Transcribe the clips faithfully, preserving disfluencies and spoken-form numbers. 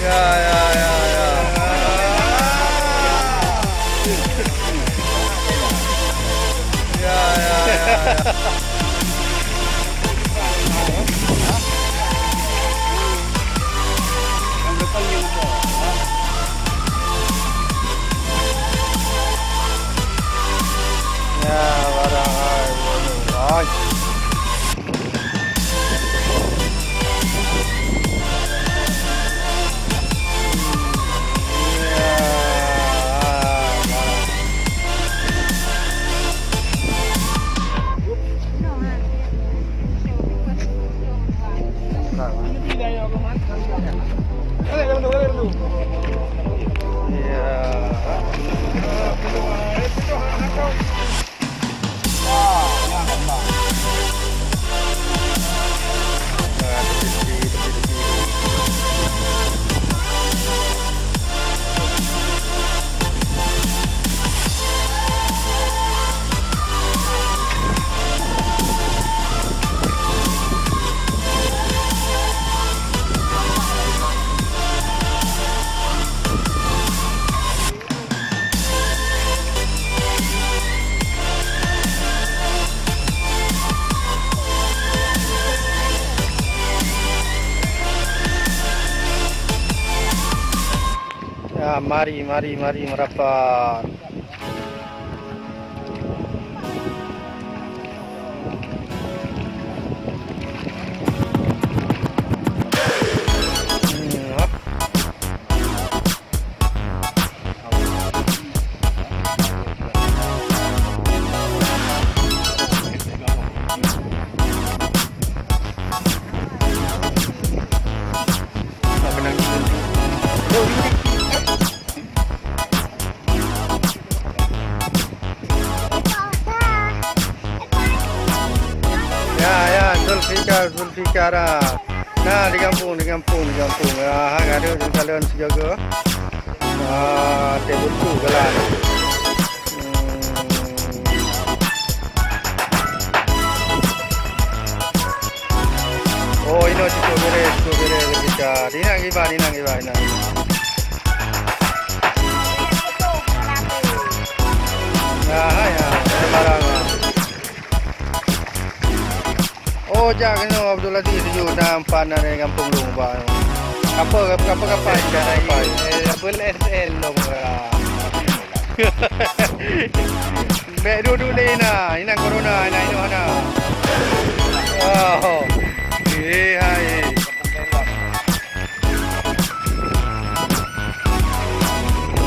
Ya, ya, ya, ya. Ya, ya, ya, ya. Ya, barang hai, hai. Ya, mari, mari, mari merapat. Hmm, hop. Ya, ya, Zulfikar, Zulfikar, ah. Nah, di gampông, di gampông, di gampông. Ah, ha, ka ada di dalam sijaga. Ah, teh buntu galak. Hmm. Oh, inoe cukup beres, cukup beres, Zulfikar. Inang kiban, inang kiban, inang. Ya, ya, barang, ah. Oh, jak keunoe Abdul Aziz tuju na empat na dari gampông lôn ba. Apa, apa, apa, apa, apa? Eh, apa S L lôn ba. Bèk duek-duek lé na, inan corona, inan inoe hana. Oh. Eh, hai.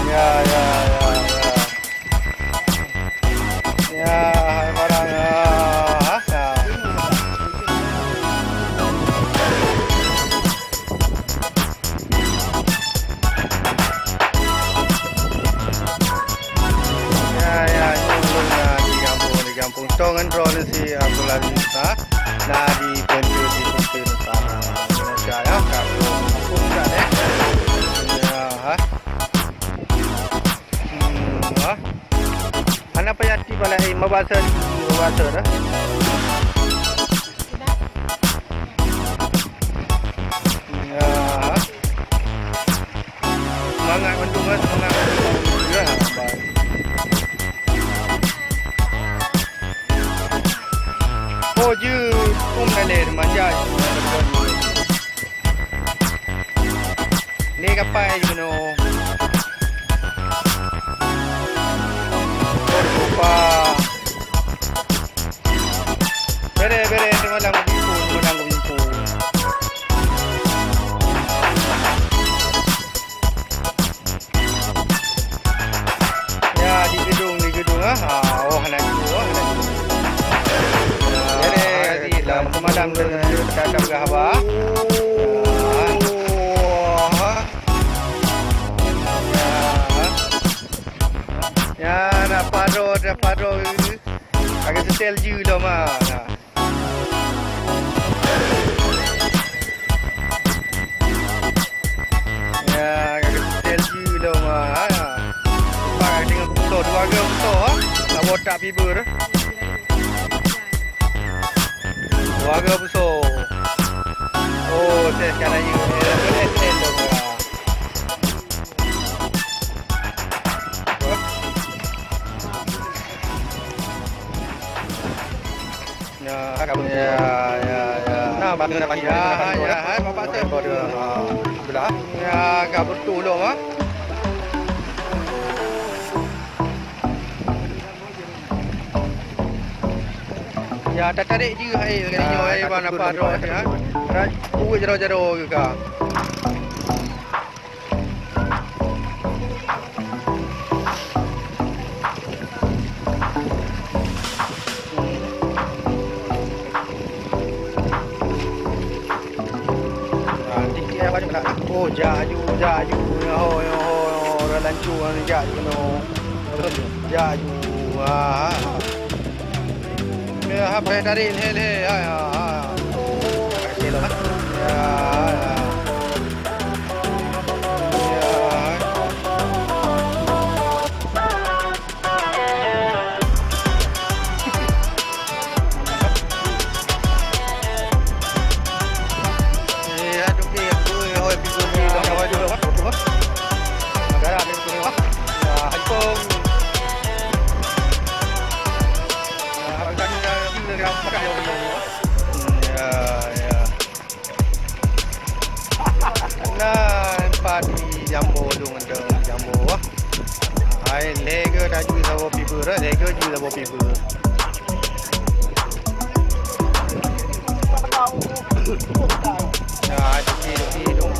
Ya, ya, ya, ya. Ya, hai barang, ah, ah. Ya, ya, nyoe ulôn na di gampông, di gampông. Tong ngon droeneuh si Abdul Aziz, ha? Na di peuncut, di peuncut, ha. Indonesia, ya, ka, ka, ka, ya. Ya, ha? Hmm, ha? Hana payah tiep bala, eh, mabasa di, mabasa dah. Ya. Semangat mandum, eh, semangat mandum. Ya, baik. Oh, jeuet. Um, dah leh, remaja. Ni kapai je keunoe. Oh, lupa. Bere, bere, tengok dalam kubimpun, tengok dalam kubimpun. Ya, di gedung, di gedung, ah. Ah, oh, hana jeuet, oh, hana jeuet. Ya, bere, di dalam pemalam tu, dah, dah, dah, dah, bah. Ya. Ya, nak paro, nak paro. Agak setel je dah, mah. Nah. Ya, agak setel je dah, mah. Ya. Empat dengan motor, dua ke motor, ha? Nak botak fiber. Warga besar. Oh, saya sekarang ni, eh, S L tu, ah. Ya, ya, hai, Bapak Sam. Ya, ka beutôi lom, ah. Ya, tatarék jih hai, kali nyoe hai, ban apa droe ya. Uwit jaroe-jaroe ka. Ah, tiep-tiep apa ni, Pak? Oh, jak aju, jak aju. Nyoe ho, nyoe ho, nyoe ho. Orang lancu, orang jak aju, nyoe. Jak aju. Ah. Ya, apa yang tarik, lhe, lhe. Ah, ya, ah. Ya, ya. Ya, ya. Nan padi jambo dong, ada jambo, wah. Hai, lhèe keu taju saboh piber, lhèe keu ju saboh piber. Nah, cuci, cuci dong.